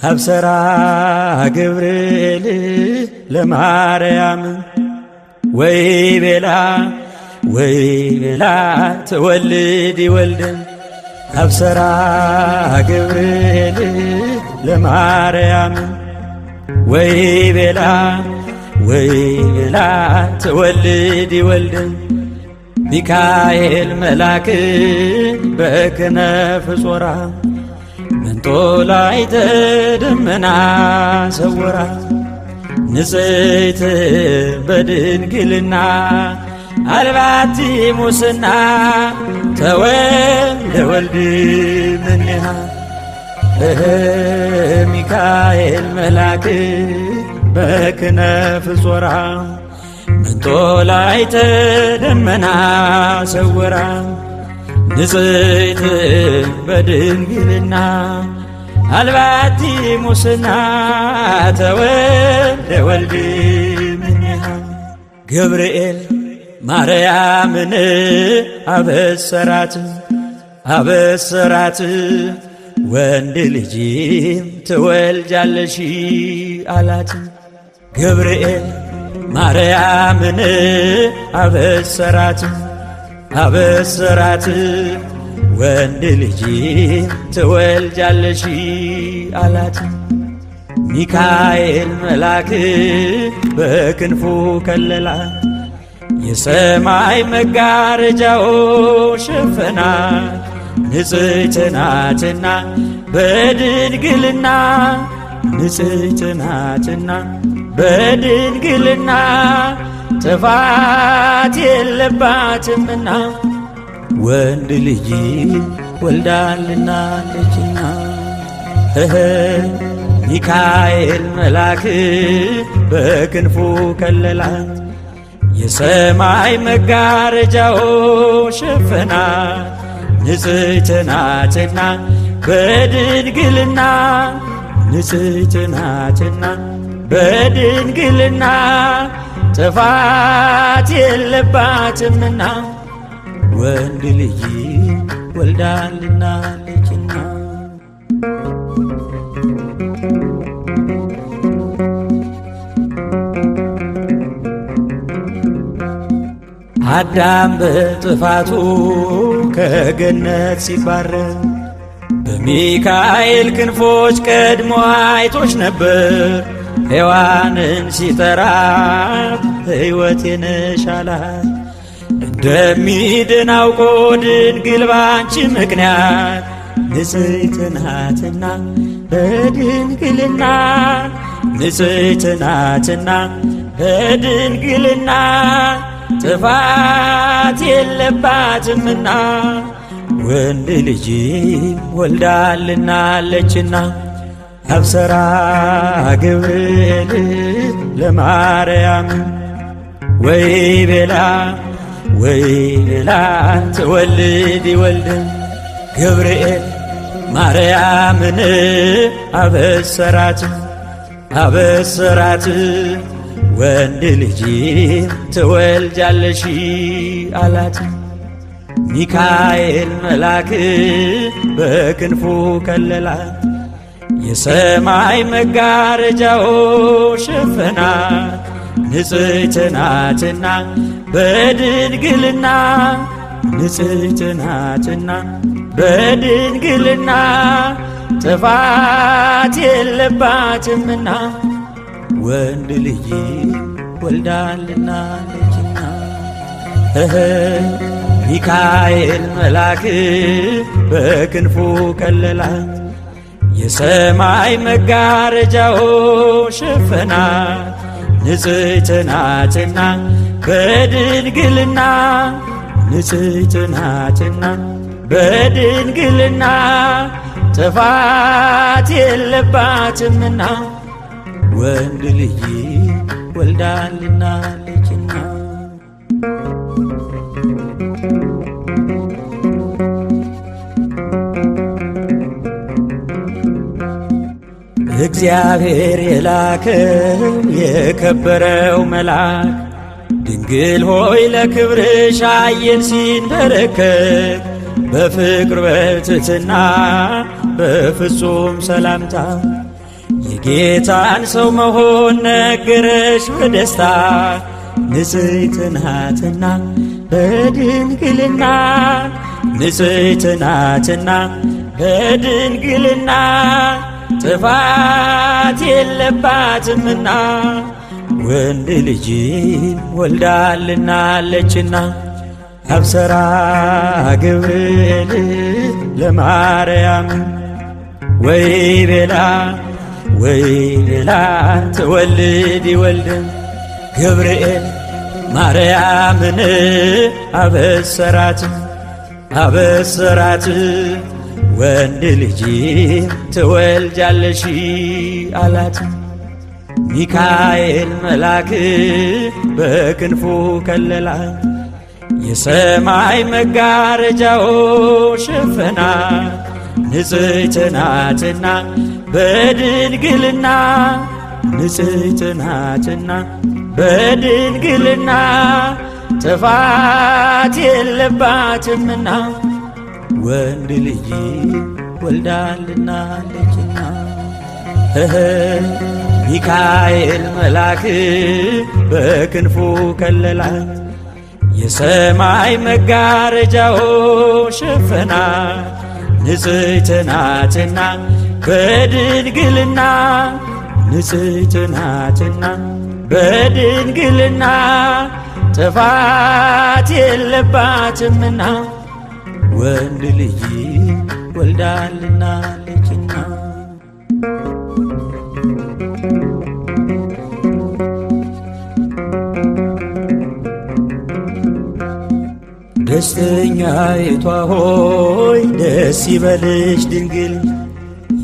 አብሰራ ገብርኤል ለማርያም ወይ ቤላ ወይ ቤላ ትወልድ ይወልድ አብሰራ ገብርኤል ለማርያም ወይ ቤላ ወይ ቤላ ትወልድ ይወልድ ሚካኤል መልአክ በክነፍ ጾራ መንጦላዕተ ደመና ሰወራ ንጽሕት በድንግልና አልባቲ ሙስና ተወልደ ወልድ እምኔሃ ሚካኤል መልአክ በክነፍ ጾራ መንጦላዕተ ደመና ሰወራ ንጽሕት በድንግልና አልባቲ ሙስና ተወልደ ወልድ እምኔሃ ገብርኤል ማርያምን አበሰራት አበሰራት ወንድ ልጅም ትወልጃለሽ አላት። ገብርኤል ማርያምን አበሰራት አበሰራት ወንድ ልጅ ትወልጃለሽ አላት። ሚካኤል መልአክ በክንፉ ከለላት፣ የሰማይ መጋረጃው ሸፈናት። ንጽሕት ናትና በድንግልና ንጽሕት ናትና በድንግልና ጥፋት የለባትምና ወንድ ልጅ ወልዳልናለችና። ሚካኤል መልአክ በክንፉ ከለላት፣ የሰማይ መጋረጃው ሸፈናት። ንጽሕት ናትና በድንግልና ንጽሕት ናትና በድንግልና ጥፋት የለባትምና ወንድ ልጅ ወልዳልናለችና። አዳም በጥፋቱ ከገነት ሲባረር በሚካኤል ክንፎች ቀድሞ አይቶች ነበር። ሔዋንን ሲጠራት ሕይወቴ ነሽ አላት። እንደሚድን አውቆ ድንግል ባንቺ ምክንያት ንጽሕት ናትና በድንግልና ንጽሕት ናትና በድንግልና ጥፋት የለባትምና ወንድ ልጅ ወልዳልናለችና። አብሰራ ገብርኤል ለማርያም ወይ ቤላ ወይ ቤላ ትወልድ ይወልድ ገብርኤል ማርያምን አበሰራት አበሰራት ወንድ ልጅ ትወልጃለሽ አላት። ሚካኤል መልአክ በክንፉ ከለላት፣ የሰማይ መጋረጃው ሸፈናት። ንጽሕት ናትና በድንግልና ንጽሕት ናትና በድንግልና ጥፋት የለባትምና ወንድ ልጅ ወልዳልናለችና። ሚካኤል መልአክ በክንፉ ከለላት፣ የሰማይ መጋረጃው ሸፈናት። ንጽሕት ናትና በድንግልና ንጽሕት ናትና በድንግልና ጥፋት የለባትምና ወንድ ልጅ ወልዳልናለችና። እግዚአብሔር የላከው የከበረው መልአክ ድንግል ሆይ ለክብርሽ አየን ሲንበረከክ በፍቅር በትሕትና በፍጹም ሰላምታ የጌታን ሰው መሆን ነገረሽ በደስታ ንጽሕት ናትና በድንግልና ንጽሕት ናትና በድንግልና ጥፋት የለባትምና ወንድ ልጅ ወልዳልናለችና። አብሰራ ገብርኤል ለማርያም ወይ ቤላ ወይ ቤላ ትወልድ ይወልድ ገብርኤል ማርያምን አበሰራት አበሰራት ወንድ ልጅ ትወልጃለሽ አላት። ሚካኤል መልአክ በክንፉ ከለላት የሰማይ መጋረጃው ሸፈናት ንጽሕት ናትና በድንግልና ንጽሕት ናትና በድንግልና ጥፋት የለባትምና ወንድ ልጅ ወልዳልናለችና። ሚካኤል መልአክ በክንፉ ከለላት የሰማይ መጋረጃው ሸፈናት ንጽሕት ናትና በድንግልና ንጽሕት ናትና በድንግልና ጥፋት የለባትምና ወንድ ልጅ ወልዳልናለችና። ደስተኛይቷ ሆይ ደስ ይበልሽ ድንግል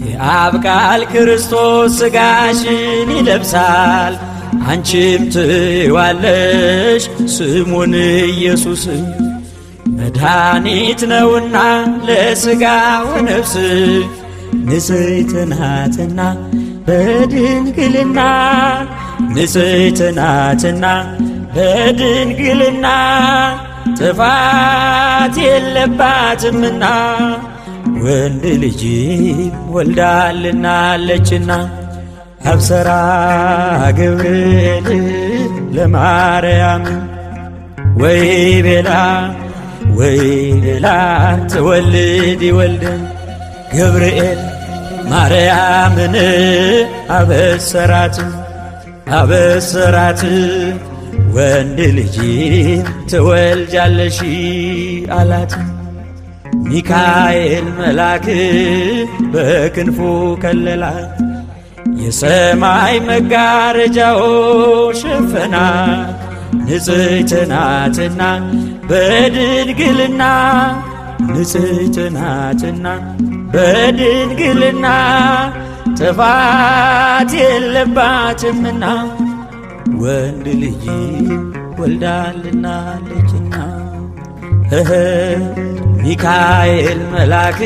የአብ ቃል ክርስቶስ ሥጋሽን ይለብሳል አንቺም ትዋለሽ ስሙን ኢየሱስ መድኃኒት ነውና ለሥጋ ወነፍስ ንጽሕት ናትና በድንግልና ንጽሕት ናትና በድንግልና ጥፋት የለባትምና ወንድ ልጅ ወልዳልናለችና። አብሰራ ገብርኤል ለማርያም ወይ ቤላ ወይ ቤላ ትወልድ ይወልድ ገብርኤል ማርያምን አበሰራት አበሰራት ወንድ ልጅ ትወልጃለሽ አላት። ሚካኤል መልአክ በክንፉ ከለላት የሰማይ መጋረጃው ሸፈናት ንጽሕት ናትና በድንግልና ንጽሕት ናትና በድንግልና ጥፋት የለባትምና ወንድ ልጅ ወልዳልናለችና። ሚካኤል መልአክ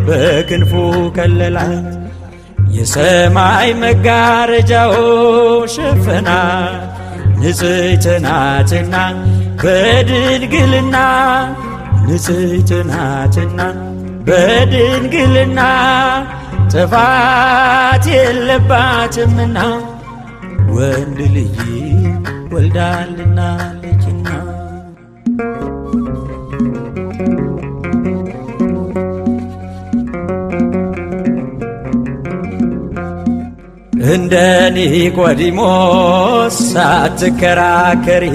በክንፉ ከለላት የሰማይ መጋረጃው ሸፈናት ንጽሕት ናትና በድንግልና ንጽሕት ናትና በድንግልና ጥፋት የለባትምና ወንድ ልጅ ወልዳልናለችና። እንደ ኒቆዲሞስ ሳትከራከሪ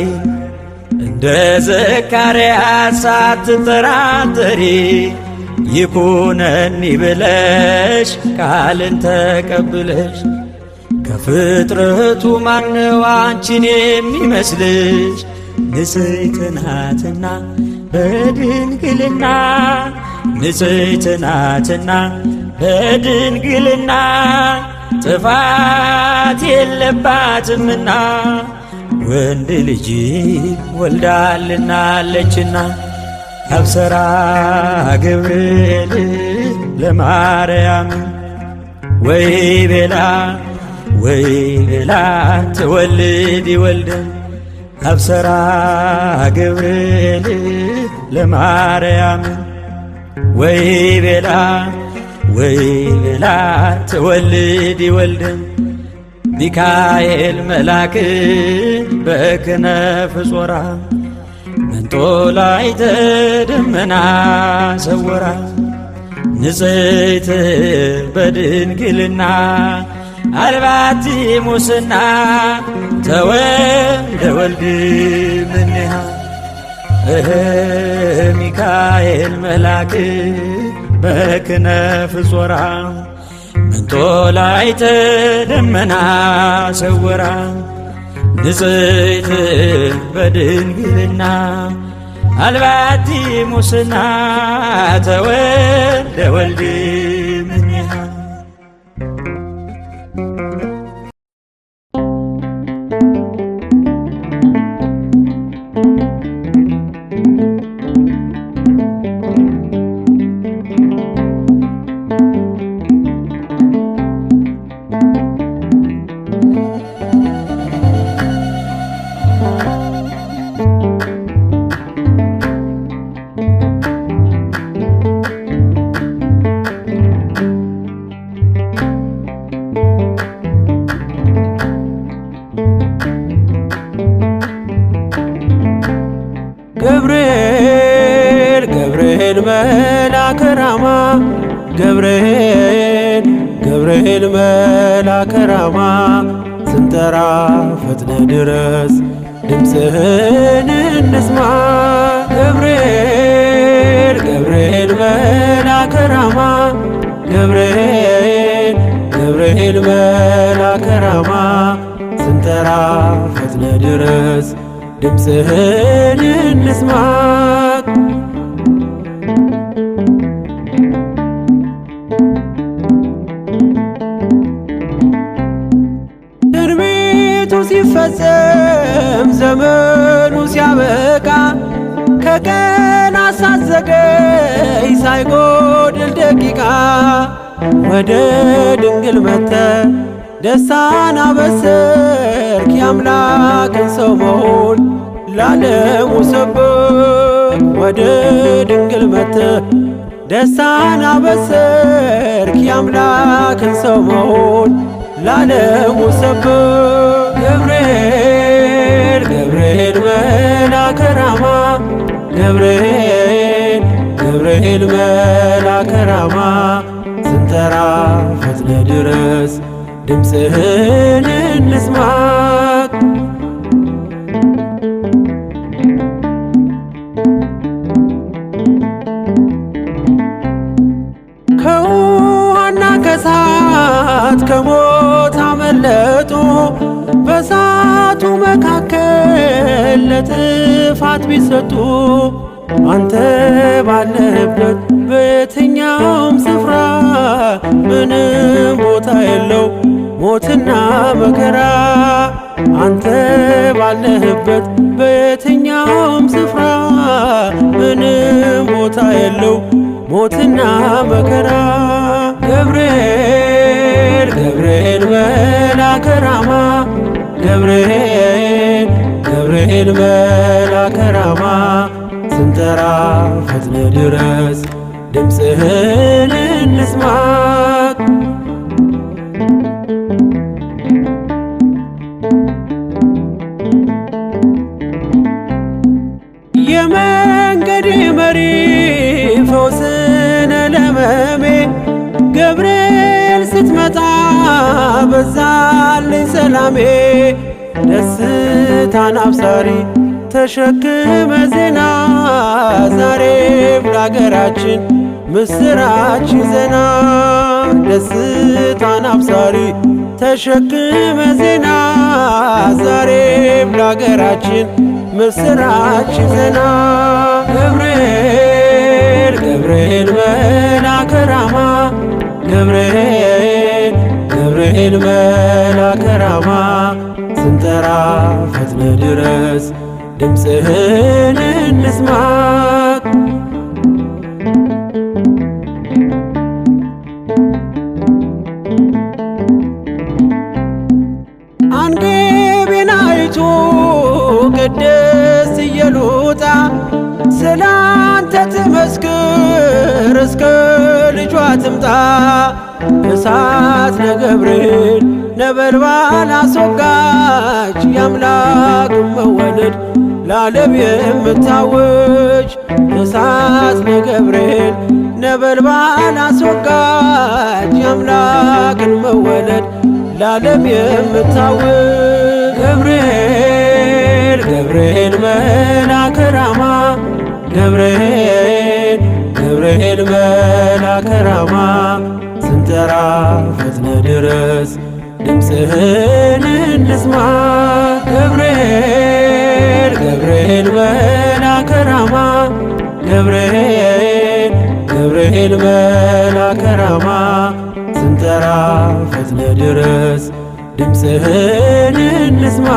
እንደ ዘካርያስ ሳትጠራጠሪ ይኩነኒ ብለሽ ቃልን ተቀብለሽ ከፍጥረቱ ማነው አንቺን የሚመስልሽ? ንጽሕት ናትና በድንግልና ንጽሕት ናትና በድንግልና ጥፋት የለባትምና ወንድ ልጅ ወልዳልናለችና። አብሰራ ገብርኤል ለማርያም ወይ ቤላ ወይ ቤላ ትወልድ ይወልድ አብሰራ ገብርኤል ለማርያም ወይ ቤላ ወይ ቤላ ትወልድ ይወልድ ሚካኤል መልአክ በክነፍ ጾራ መንጦላዕተ ደመና ሰወራ ንጽሕት በድንግልና አልባቲ ሙስና ተወልደ ወልድ እምኔሃ እህ ሚካኤል መልአክ በክነፍ ጾራ መንጦላዕተ ደመና ሰወራ ንጽሕት በድንግልና አልባቲ ሙስና ተወልደ ወልድ እምኔሃ። ገብርኤል ገብርኤል መልአከ ራማ ገብርኤል ገብርኤል መልአከ ራማ ስንጠራ ፈጥነ ድረስ ድምፅህን እንስማ። ገብርኤል ገብርኤል መልአከ ራማ ገብርኤል ገብርኤል መልአከ ራማ ስንጠራ ፈጥነ ድረስ ድምፅህን እንስማ። ትንቢቱ ሲፈጸም ዘመኑ ሲያበቃ ከቀናት ሳትዘገይ ሳይጎድል ደቂቃ ወደ ድንግል መተ ደስታን አበሰርክ የአምላክን ሰው መሆን ላለሙ ሰበክ። ወደ ድንግል መተ ደስታን አበሰርክ የአምላክን ሰው መሆን ላለሙ ሰበክ። ገብርኤል ገብርኤል መልአከ ራማ ገብርኤል ገብርኤል መልአከ ራማ ስንጠራ ፈጥነ ድረስ ድምፅህን እንስማ። ከውሃና ከሳት ከሞት አመለጡ በሳቱ መካከል ለጥፋት ቢሰጡ አንተ ባለህበት በየትኛውም ስፍራ ምንም ቦታ የለው ሞትና መከራ። አንተ ባለህበት በየትኛውም ስፍራ ምንም ቦታ የለው ሞትና መከራ። ገብርኤል ገብርኤል መልአከ ራማ ገብርኤል ገብርኤል መልአከ ራማ ስንጠራ ፈጥነ ድረስ ድምፅህን እንስማ። የመንገድ መሪ ፈውስነ ለመሜ ገብርኤል ስትመጣ በዛልኝ ሰላሜ። ደስታን አብሳሪ ተሸክመ ዜና ዛሬም ለአገራችን ምስራች ዜና። ደስታን አብሳሪ ተሸክመ ዜና ዛሬም ለአገራችን ምስራች ዜና። ገብርኤል ገብርኤል መልአከ ራማ ገብርኤል ገብርኤል መልአከ ራማ ስንጠራ ፈጥነ ድረስ ድምፅህን እንስማ። አንግቢናይቱ ቅድስት ኢየሉጣ ስላንተ ትመስክር እስከ ልጇ ትምጣ። እሳት ለገብርኤል ነበልባል አስወጋች የአምላክ መወለድ ለዓለም የምታውጅ። እሳት ለገብርኤል ነበልባል አስወጋች የአምላክን መወለድ ለዓለም የምታውጅ። ገብርኤል ገብርኤል መልአከ ራማ ገብርኤል ገብርኤል መልአከ ራማ ስንጠራ ፈጥነ ድረስ ድምፅህን እንስማ። ገብርኤል ገብርኤል መልአከ ራማ ገብርኤል ገብርኤል መልአከ ራማ ስንጠራ ፈጥነ ድረስ ድምፅህን እንስማ።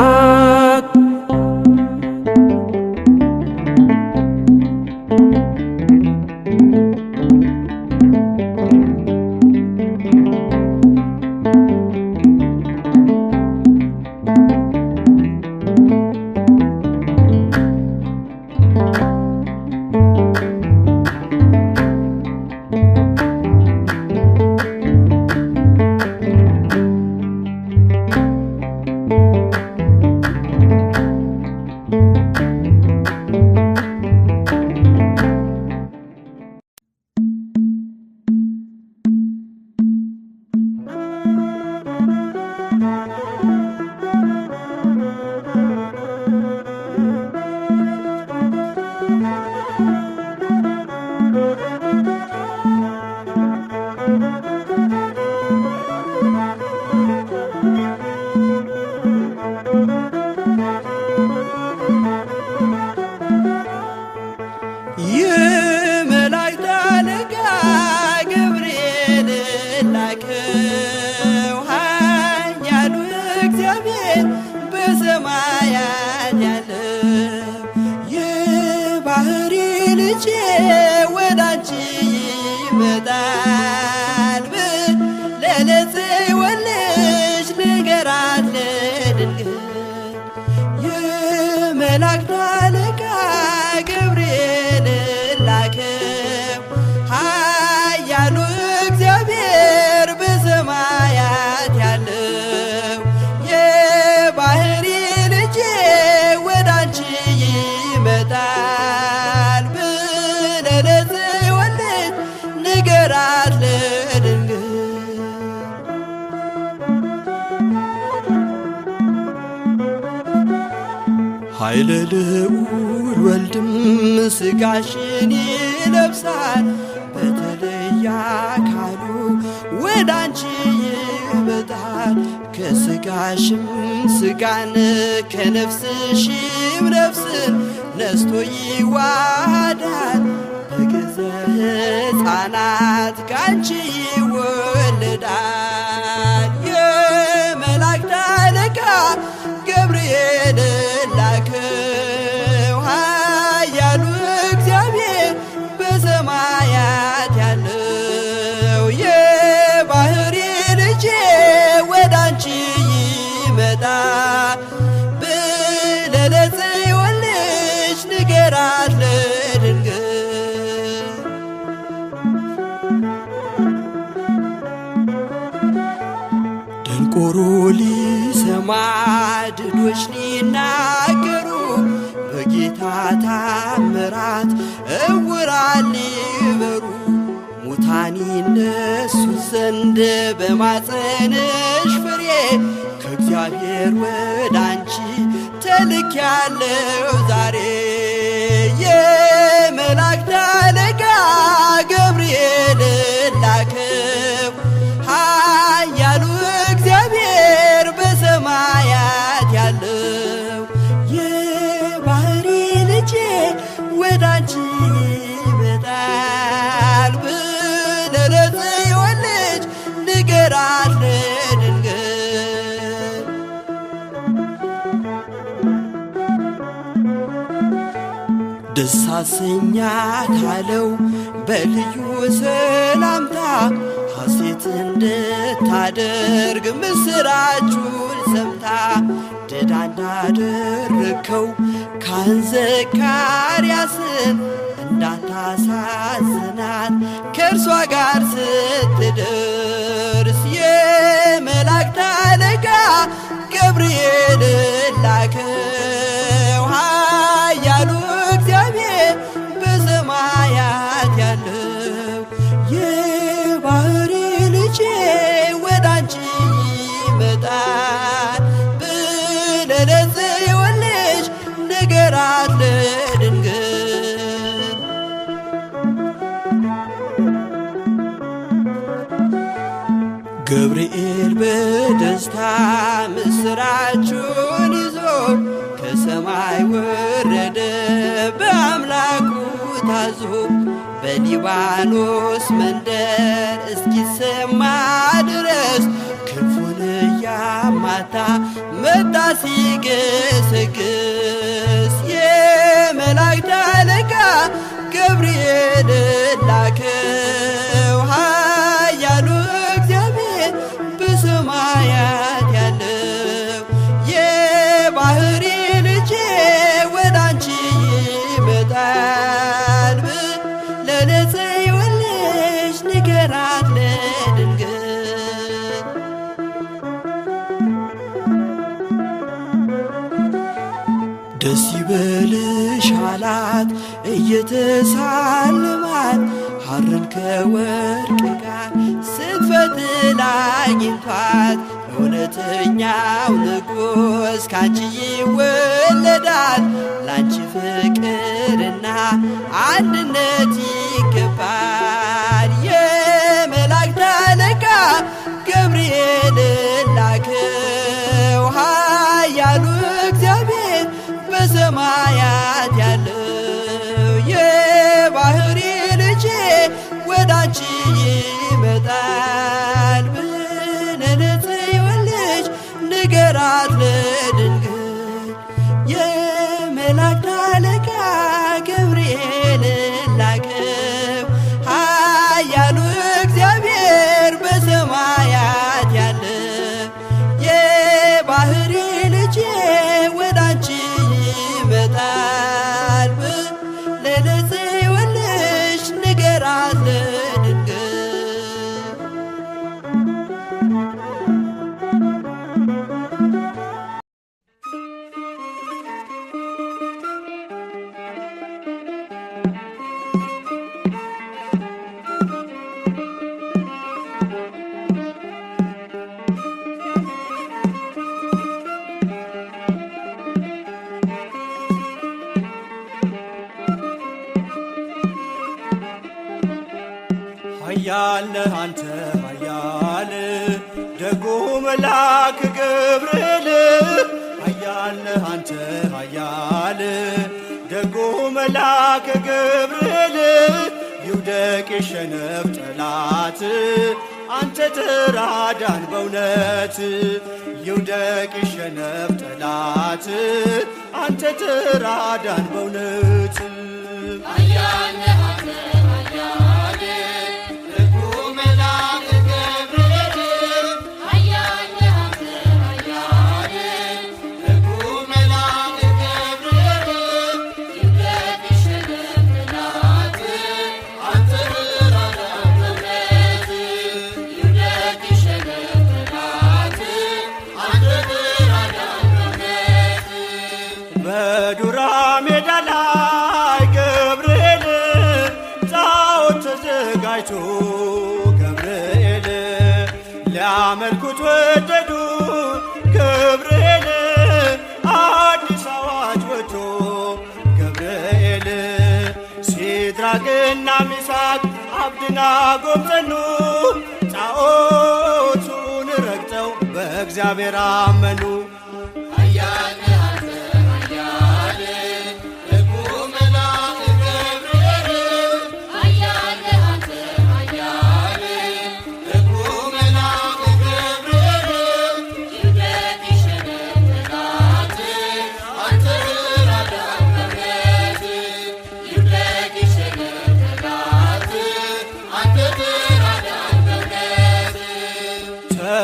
የመላእክት አለቃ ገብርኤል ላከው ኃያሉ እግዚአብሔር በሰማያት ያለው የባሕሪ ልጄ ወደ አንቺ ይመጣል ለለጽዮን ልጅ ንገራት ለድንግል። የመላእክት አለቃ ገብርኤል ላከው ኃያሉ እግዚአብሔር በሰማያት ያለው የባሕሪ ልጄ ወደ አንቺ ይመጣል ብለህ ለጽዮን ልጅ ንገራት ለድንግል። ኃይለ ልዑል ወልድም ሥጋሽን ይለብሳል በተለየ አካሉ ወደ አንቺ ይመጣል። ከሥጋሽም ሥጋን ከነፍስሽም ነፍስን ነስቶ ይዋሃዳል በገዘ ሕፃናት ካንቺ ይወለዳል። የመላእክት አለቃ ገብርኤል ላከው ኃያሉ እግዚአብሔር በሰማያት ያለው የባሕሪ ልጄ ወደ አንቺ ይመጣል ብለህ ለጽዮን ልጅ ንገራት ለድንግል። ደንቆሮ ሊሰማ ድዶች ሊናገሩ በጌታ ታምራት እውራን ሊበሩ ሙታን ይነሱ ዘንድ በማፀንሽ ፍሬ ከእግዚአብሔር ወደ አንቺ ተልኬያለሁ ዛሬ። የመላእክት አለቃ ገብርኤል ላከው ኃያሉ እግዚአብሔር በሰማያት ያለው የባሕሪ ልጄ ወደ አንቺ ይመጣል። ለድንግል። ደስ አሰኛት አለው በልዩ ሰላምታ፣ ሐሴት እንድታደርግ ምስራቹን ሰምታ። ድዳ እንዳደረግከው ካህን ዘካርያስን፣ እንዳታሳዝናት ከእርሷ ጋር ስትደርስ፣ የመላእክት አለቃ ገብርኤል ላከው። ኃያሉ እግዚአብሔር በሰማያት ያለው የባሕሪ ልጄ ወደ አንቺ ይመጣል ብለህ ለጽዮን ልጅ ንገራት ለድንግል። ገብርኤል በደስታ ምስራቹን ይዞ ከሰማይ ወረደ በአምላኩ ታዞ፣ በሊባኖስ መንደር እስኪሰማ ድረስ ክንፉን እያማታ መጣ ሲገሰግስ። የመላእክት አለቃ ገብርኤል ላከው። ኃያሉ እግዚአብሔር በሰማያት ያለው የባሕሪ ልጄ ወደ አንቺ ይመጣል ብለህ ለጽዮን ልጅ ንገራት ለድንግል። ደስ ይበልሽ አላት እየተሳለማት፣ ሐርን ከወርቅ ጋር ስትፈትል አግኝቷት። እውነተኛው ንጉሥ ካንቺ ይወለዳል፣ ላንቺ ፍቅርና አንድነት ይገባል። የመላእክት አለቃ ገብርኤል ላከው። ኃያሉ እግዚአብሔር በሰማያት ያለው የባሕሪ ልጄ ወደ አንቺ ይመጣል ብለህ ለጽዮን ልጅ ንገራት ለድንግል። የመላእክት አለቃ ገብርኤል ላከው። ኃያሉ እግዚአብሔር በሰማያት ያለው የባሕሪ ልጄ ወደ አንቺ ይመጣል ብለህ ለጽዮን ልጅ ንገራት ለድንግል። ኃያል ነህ አንተ ኃያል፣ ደጉ መልአክ ገብርኤል። ኃያል ነህ አንተ ኃያል፣ ደጉ መልአክ ገብርኤል። ይውደቅ ይሸነፍ ጠላት፣ አንተ ተራዳን በእውነት። ይውደቅ ይሸነፍ ጠላት፣ አንተ ተራዳን በእውነት። በዱራ ሜዳ ላይ ገብርኤል ጣዖት ተዘጋጅቶ፣ ገብርኤል ሊያመልኩት ወደዱ። ገብርኤል አዲስ አዋጅ ወጥቶ፣ ገብርኤል ሲድራቅና ሚሳቅ አብድናጎም ጸኑ፣ ጣዖቱን ረግጠው በእግዚአብሔር አመኑ። ኃያል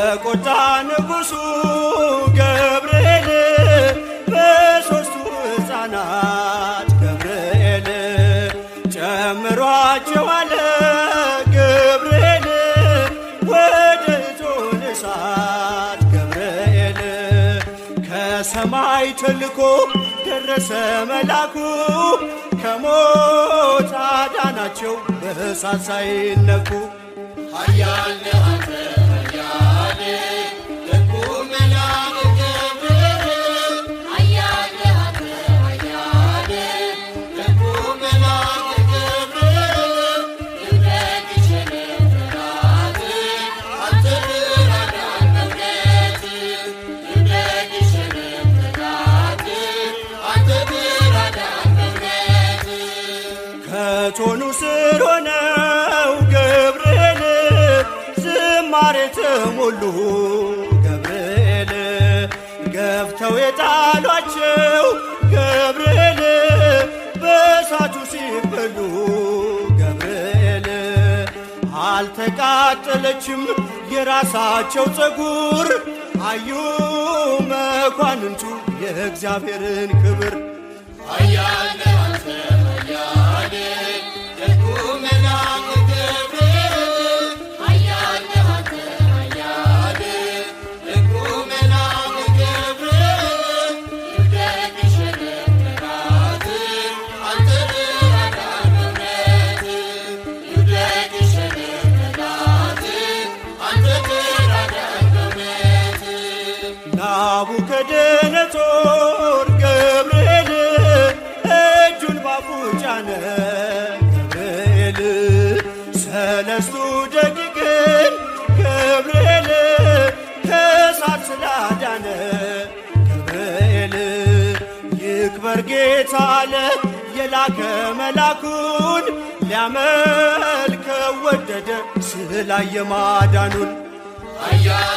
ተቆጣ ንጉሡ ገብርኤል በሦስቱ ሕፃናት ገብርኤል ጨምሯቸዋል ገብርኤል ወደ እቶነ እሳት ገብርኤል ከሰማይ ተልኮ ደረሰ መላኩ ከሞት አዳናቸው በእሳት ሳይነኩ። ኃያል ነህ አንተ ኃያል ደጉ መልአክ ገብርኤል ኃያል ነህ አንተ ኃያል ደጉ መልአክ ገብርኤል ይውደቅ ይሸነፍ ጠላት አንተ ብርሃን በእውነት ይውደቅ ይሸነፍ ጠላት አንተ ብርሃን በእውነት። ከቶኑ ስር ሆነው ገብርኤል ዝማሬ ተሞሉ ገብርኤል ገፍተው የጣሏቸው ገብርኤል በእሳቱ ሲበሉ ገብርኤል አልተቃጠለችም የራሳቸው ፀጉር አዩ መኳንንቱ የእግዚአብሔርን ክብር። ኃያል ነህ አንተ ኃያል ደጉ መልአክ ገብርኤል ኃያል ነህ አንተ ኃያል ደጉ መልአክ ገብርኤል ይውደቅ ይሸነፍ ጠላት አንተ ብርሃን በእውነት ይውደቅ ይሸነፍ ጠላት አንተ ብርሃን በእውነት። ናቡከደነጾር ገብርኤል እጁን ባፉ ጫነ ገብርኤል ሰለስቱ ደቂቅን ገብርኤል ከእሳት ስላዳነ ገብርኤል ይክበር ጌታ አለ የላከ መላኩን ሊያመልከው ወደደ ስላየ ማዳኑን። ኃያል